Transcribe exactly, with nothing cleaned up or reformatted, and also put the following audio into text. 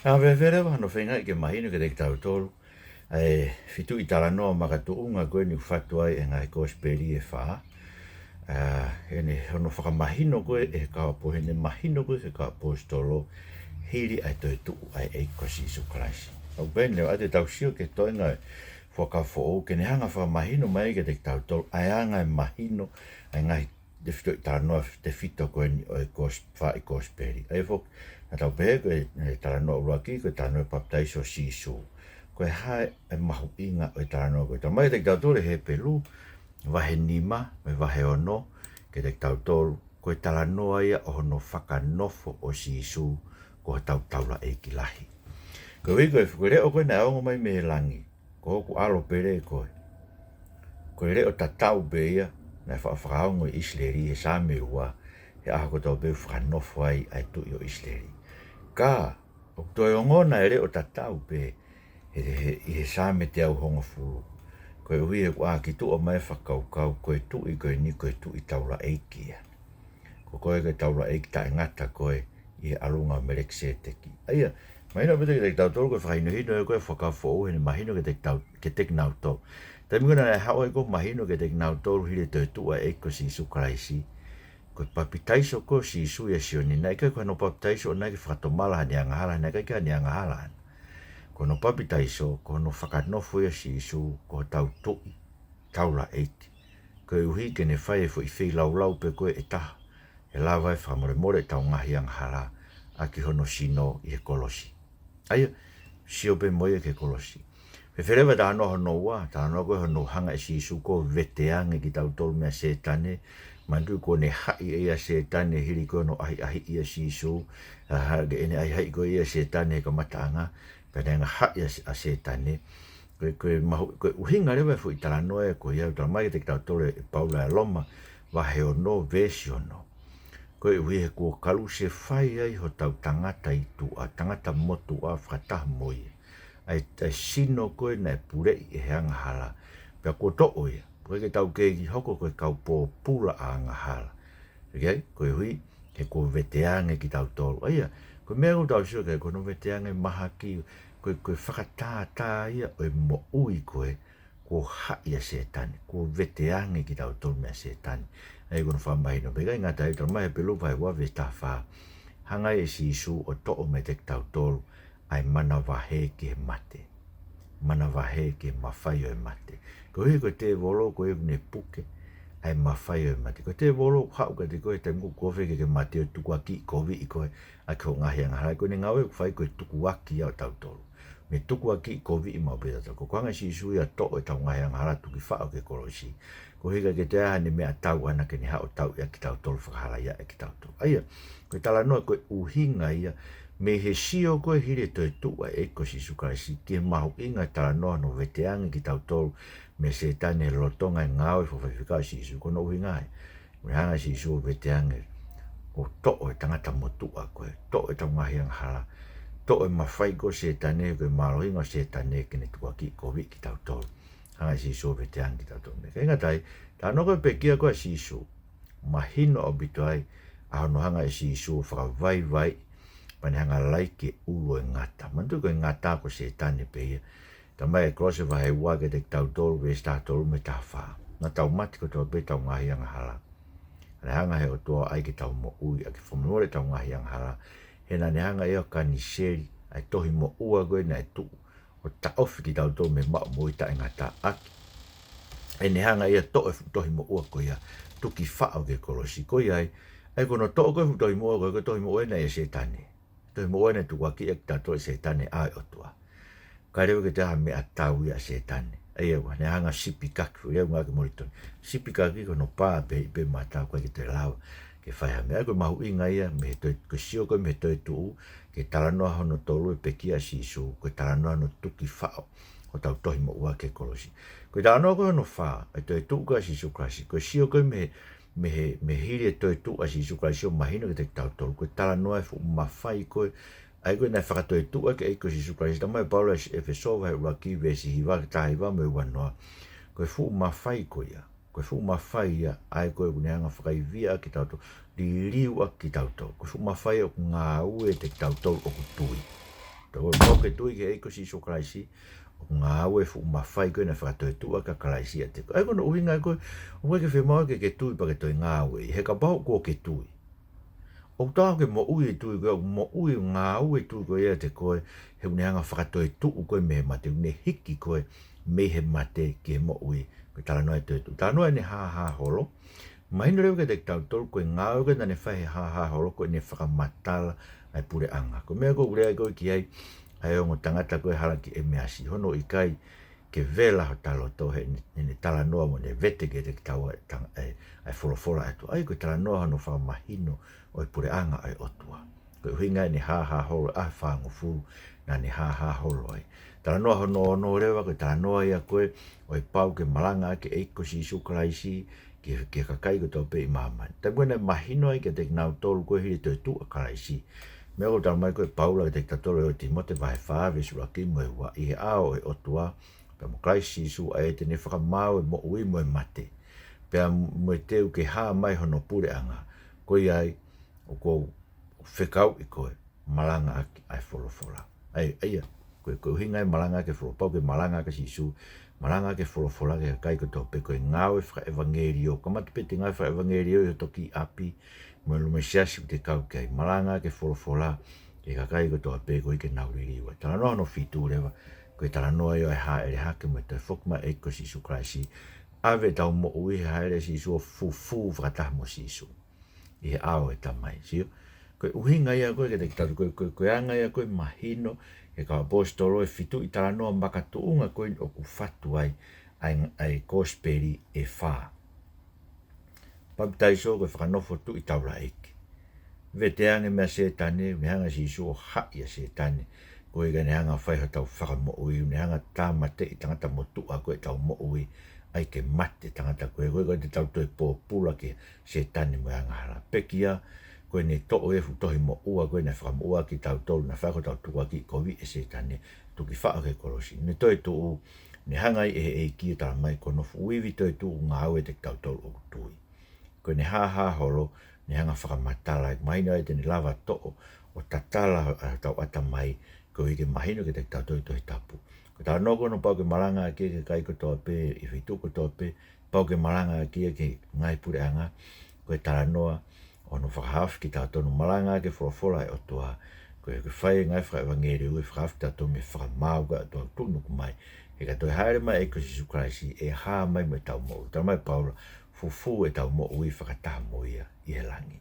Ka fēfē leva hono feingaʻi ke mahino kiate kitautolu ʻa e feituʻu talanoa makatuʻunga ko eni ʻoku fatu ai ʻe he ngaahi kosipeli ʻe fā. ʻA, ʻene hono fakamahino ko ē ʻe he kau ʻapo-, ʻene mahino ko ē ki he kau ʻaposetolo hili ʻa e toetuʻu ʻa e ʻEiki ko Sīsū Kalaisi. ʻOku pehē ni, ʻoatu ʻetau sio ki he toenga ʻo e Fuakava Foʻou ke ne hanga fakamahino mai kiate kitautolu ʻa e anga e mahino ʻa e ngaahi tefitoʻi talanoa tefito ko eni ʻo e kos-, fā ʻi kosipeli. ʻA ia foki, naʻa tau pehē ko e, e talanoa ʻuluaki, ko e talanoa papitaiso ʻo Sīsū. Ko e hā e mahuʻinga ʻo e talanoa ko ē? Talamai kiate kitautolu ʻe Hepelū, vahe nima, mo e vahe ono, kiate kitautolu, ko e talanoa ia ʻo hono fakanofo ʻo Sīsū ko hotau taulaʻeiki lahi. Koeʻuhi ko e fuʻu leʻo ko ē naʻe ongo mai mei langi, ko hoku ʻAlo pele koe. Ko e leʻo tatau pē ia naʻe faʻa fakaongo ʻi ʻIsileli he Saame ua, he ʻaho kotoa pē ʻoku fakanofo ai ʻa e tuʻi ʻo ʻIsileli. Ka, ʻoku toe ongona e leʻo tatau pē he, he, ʻi he Saame teau hongofulu. Koeʻuhi he ʻoku ʻā ki tuʻa mai e fakakaukau, ko e tuʻi ko eni, ko e tuʻi taulaʻeiki ia. Ko koe ko e taulaʻeiki taʻengata koe ʻi he ʻalunga ʻo Melekiseteki. ʻA ia, mahino pē kiate kitautolu ko e fakahinohino ia ko ē ʻa e Fuakava Foʻou heʻene mahino kiate kitau-, kiate kinautolu. Taimi ko ē naʻe haʻu ai ko ē ʻo mahino kiate kinautolu hili e toetuʻu ʻa e ʻEiki ko Sīsū Kalaisi, ko e papitaiso ko ē ʻo Sīsū ʻia Sione, naʻe ʻikai ko hono papitaiso ʻona ia ke fakatomala haʻane angahala, naʻe ʻikai ke ʻi ai haʻane angahala ʻana. Ko hono papitaiso, ko hono fakanofo ia ʻo Sīsū ko hotau tuʻi taulaʻeiki, koeʻuhi ke ne fai e foʻi feilaulau pē ko ē ʻe taha ʻe lava ai e fakamolemole ʻetau ngaahi angahala, ʻaki hono sino ʻi he kolosi. ʻA ia, sio pē mo ia ki he kolosi. Fēfē leva e talanoa hono ua? Talanoa ko ē hono hanga ʻe Sīsū ko ē ʻo veteange kitautolu meia Sētane. Manatuʻi kuo ne haʻi ʻe ia ʻa Sētane hili ko ē hono ʻahiʻahiʻi ʻa Sīsū. ʻA, hangē ʻene ʻahiʻahiʻi ko ē ʻa Sētane he kamataʻanga, pea ne hanga ʻo haʻi ʻa, ʻa Sētane. Ko e, ko e mahu-, ko e ʻuhinga leva e foʻi talanoa ē ko ia ʻoku talamai kiate kitautolu ʻe Paula ʻi Loma vahe ono, veesi ono. Koeʻuhi he kuo kalusefai ai hotau tangata ʻi tuʻa, tangata motuʻa fakataha mo ia, ʻa e, ʻa e sino ko ē naʻe puleʻi ʻe he angahala, pea kuo toʻo ia, pea ʻikai ke tau kei hoko ko e kau pōpula ʻa e angahala. ʻOku ʻi ai, koeʻuhi he kuo veteange kitautolu. ʻA ia, ko e meʻa ʻoku tau sio ki ai, ko hono veteange mahaki, ko e, ko e fakatātā ia ʻo e moʻui ko ē kuo haʻi ʻa Sētane, kuo veteange kitautolu meia Sētane. ʻA ia ko hono fakamahino pē, ʻikai ngata ai, talamai ʻe Hepelū vahe ua veesi taha fā, hanga ai ʻe Sīsū ʻo toʻo meiate kitautolu ʻa e manavahē ki he mate. Manavahē ki he mafai ʻo e mate. Koeʻuhi ko e tēvolo ko ē ʻoku ne puke ʻa e mafai ʻo e mate. Ko e tēvolo ʻoku haʻu kiate koe he taimi ʻoku ke ofi ai ke ke mate ʻo tukuakiʻi koviʻi koe ʻaki hoʻo ngaahi angahala. Ko ʻene ngāue ʻoku fai ko e tukuakiʻi ʻa kitautolu. Mo e tukuakiʻi koviʻi maʻu pē tautolu. Ko e hanga ʻe Sīsū ia ʻo toʻo ʻetau ngaahi angahala, tuki faʻo ki he kolosi, koeʻuhi ʻikai ke toe ʻi ai haʻane meʻatau ʻana ke ne haʻu ʻo tauʻi ʻa kitautolu, fakahalaia ʻa kitautolu. ʻA ia, ko e talanoa, ko e ʻuhinga ia mei he sio ko ē hili e toetuʻu ʻa e ʻEiki ko Sīsū Kalaisi ki he mahuʻinga e talanoa hono veteange kitautolu meia Sētane he lolotonga e ngāue fakafaifekau ʻa Sīsū, ko hono ʻuhinga ia. Mo e hanga ʻe Sīsū ʻo veteange, ʻo toʻo e tangata motuʻa ko ē, toʻo ʻetau ngaahi angahala, toʻo e mafai ko ē ʻo Sētane, ko e mālohinga ʻo Sētane ke ne tukuakiʻi koviʻi kitautolu. Hanga ʻe Sīsū ʻo veteange kitautolu mei ai. ʻIkai ngata ai, talanoa ko ē pekia ko ē ʻa Sīsū, mahino ʻaupito ai ʻa hono hanga ʻe Sīsū ʻo fakavaivaiʻi, pea ne hanga ʻo laiki e ʻulu ʻo e ngata. Manatuʻi ko e ngata ko Sētane pē ia. Talamai ʻe Kolose vahe ua kiate kitautolu, veesi taha tolu mo e taha fā: Naʻa tau mate kotoa pē ʻetau ngaahi angahala, ka naʻe hanga ʻe he ʻOtua ʻo ʻai ke tau moʻui ʻaki e fakamolemole ʻetau ngaahi angahala. He naʻa ne hanga ia ʻo kaniseli ʻa e tohi moʻua ko ē naʻe tuʻu ʻo taʻofi kitautolu mei he maʻu moʻui taʻengata ʻaki ʻene hanga ia ʻo toʻo e fuʻu tohi moʻua ko ia, tuki faʻo ki he kolosi. Ko ia ai, ʻa ia ko hono toʻo ko ē e fuʻu tohi moʻua ko ē, ko e tohi moʻua ia naʻe ʻia Sētane. Tohi moʻua ia naʻe tukuakiʻi ʻaki kitautolu ʻe Sētane, ʻa e ʻOtua. ʻIkai leva ke toe ʻi ai ha meʻatau ia ʻa Sētane. ʻA ia, ʻoku ne hanga ʻo sipikaki, ʻoku ʻi ai e ʻuhinga ki he molitoni. Sipikaki ko hono pā pē, pē mata, ʻoku ʻikai ke toe lava ke fai ha meʻa. Ko e mahuʻinga ia mei he toe, ko e sio ko ē mei he toetuʻu ki he talanoa hono tolu ʻo e pekia ʻa Sīsū, ko e talanoa hono tuki faʻo hotau tohi moʻua ki he kolosi. Ko e talanoa ko ē hono fā, ʻa e toetuʻu ko ē ʻa Sīsū Kalaisi, ko e sio ko ē mei he, mei he, mei he hili e toetuʻu ʻa Sīsū Kalaisi ʻo mahino kiate kitautolu, ko e talanoa e fuʻu mafai ko ē, ʻa ia ko ē naʻe fakatoetuʻu ʻaki e ʻEiki ko Sīsū Kalaisi. Talamai ʻe Paula ʻi ʻEfesō vahe ʻuluaki, veesi hiva ki he taha hiva mo e ua noa: Ko e fuʻu mafai ko ia, ko e fuʻu mafai ia, ʻa ia ko ē ʻoku ne hanga ʻo fakaivia ʻaki kitautolu, liliu ʻaki kitautolu. Ko e fuʻu mafai ʻoku ngāue ʻiate kitautolu ʻoku tui. Ko e, ko e tui ki he ʻEiki ko Sīsū Kalaisi, ʻoku ngāue e fuʻu mafai ko ē naʻe fakatoetuʻu ʻaki ʻa Kalaisi ʻiate koe. ʻA ia ko hono ʻuhinga ia ko ē, ʻoku ʻikai ke fiemaʻu ke ke tui pea ke toe ngāue. He kapau ʻoku ke tui, ʻoku taau ke moʻui e tui ko ē, ʻoku moʻui, ngāue e tui ko ē ʻiate koe, he ʻoku ne hanga fakatoetuʻu koe mei he mate, ʻoku ne hiki koe mei he mate ki he moʻui, ko e talanoa e toetuʻu. Talanoa ʻene hāhā holo, mahino leva kiate kitautolu ko e ngāue ko ē naʻa ne fai he hāhā holo ko ʻene fakamatala ʻa e puleʻanga. Ko e meʻa ko ē ʻoku lea ko ē ki ai ʻa e ongo tangata ko ē hala ki ʻEmeasi, hono ʻikai ke vela hota loto heʻene, heʻene talanoa mo ʻene vete kiate kitaua ʻa e tang-, ʻa e, ʻa e folofola ʻa e ʻOtua. ʻA ia ko e talanoa hono fakamahino ʻo e puleʻanga ʻa e ʻOtua. Ko e ʻuhinga ʻene hāhā holo ʻaho ʻe fāngofulu naʻa ne hāhā holo ai. Talanoa hono ono leva, ko e talanoa ia ko ē ʻo e pau ke malangaʻaki e ʻEiki ko Sīsū Kalaisi ki he, ki he kakai kotoa pē ʻi māmani. Taimi ko ē naʻe mahino ai kiate kinautolu ko ē hili e toetuʻu ʻa Kalaisi. Meʻa ʻoku talamai ko ē ʻe Paula kiate kitautolu ʻi he ʻUluaki Tīmote vahe fā veesi ʻuluaki mo e ua, ʻi he ʻao ʻo e ʻOtua, pea mo Kalaisi Sīsū ʻa ia te ne fakamaau e moʻui mo e mate, pea mo e teu ke hā mai hono puleʻanga, ko ia ai ʻoku ou fekauʻi koe, malangaʻaki ʻa e folofola. ʻA ia, ʻa ia, ko e, ko e ʻuhinga e malangaʻaki e folo-, pau ke malangaʻaki ʻa Sīsū, malangaʻaki e folofola ki he kakai kotoa pē, ko e ngāue fakaʻevangeliō. Kamata pē ʻete ngāue fakaʻevangeliō ʻi hoto kiʻi ʻapi, mo e luma siasi ʻoku te kau ki ai. Malangaʻaki e folofola ki he kakai kotoa pē koeʻuhi ke nau liliu ai. Talanoa hono fitu leva, ko e talanoa ia ʻo e hāʻele hake mo e toe foki mai e ʻEiki ko Sīsū Kalaisi. ʻAve ʻetau moʻui he hāʻele ʻa Sīsū ʻo fufū fakataha mo Sīsū ʻi he ʻao ʻo e Tamai. Sio? Ko e ʻuhinga ia ko ē kiate kitautolu, ko e, ko e, ko e anga ia ko ē mahino ʻe he kau ʻaposetolo e fitu ʻi talanoa makatuʻunga ko ē ʻoku fatu ai ʻa e, ʻa e kosipeli ʻe fā. Papitaiso ko e fakanofo tuʻi taulaʻeiki. Veteange meia Sētane, ne hanga ʻe Sīsū ʻo haʻi ʻa Sētane, koeʻuhi ke ne hanga ʻo fai hotau fakamoʻui, ne hanga ʻo tāmateʻi tangata motuʻa ko ē ʻetau moʻui, ʻai ke mate tangata ko ē, koeʻuhi ko ē te tau toe pōpula kia Sētane mo e angahala. Pekia, ko ʻene toʻo e fuʻu tohi moʻua ko ē naʻe fakamoʻua kitautolu, naʻe fai ko ʻetau tukuakiʻi kovi ʻe Sētane, tuki faʻo ki he kolosi. Ne toetuʻu, ne hanga ai ʻe he ʻEiki ʻo talamai ko hono fuʻu ivi toetuʻu ʻoku ngāue ʻiate kitautolu ʻoku tui. Ko ʻene hāhā holo, ne hanga ʻo fakamatala, ʻoku mahino ai te ne lava ʻo toʻo ʻo tatala ʻa hotau ʻatamai, koeʻuhi ke mahino kiate kitautolu e Tohi Tapu. Ko e talanoa ko ē hono pau ke malangaʻaki ia ki he kakai kotoa pē, ʻi he feituʻu kotoa pē, pau ke malangaʻaki ia ki he ngaahi puleʻanga, ko e talanoa ʻo hono fakahaofi kitautolu, malangaʻaki e folofola ʻa e ʻOtua, ko e, ko e fai e ngāue fakaʻevangeliō, ʻe fakahaofi kitautolu mei he fakamaau ko ē ʻa e ʻOtua ʻoku tuʻunuku mai. He ka toe hāʻele mai e ʻEiki ko Sīsū Kalaisi, ʻe hā mai mo ʻetau moʻui. Talamai ʻe Paula, fufū ʻetau moʻui fakataha mo ia ʻi he langi.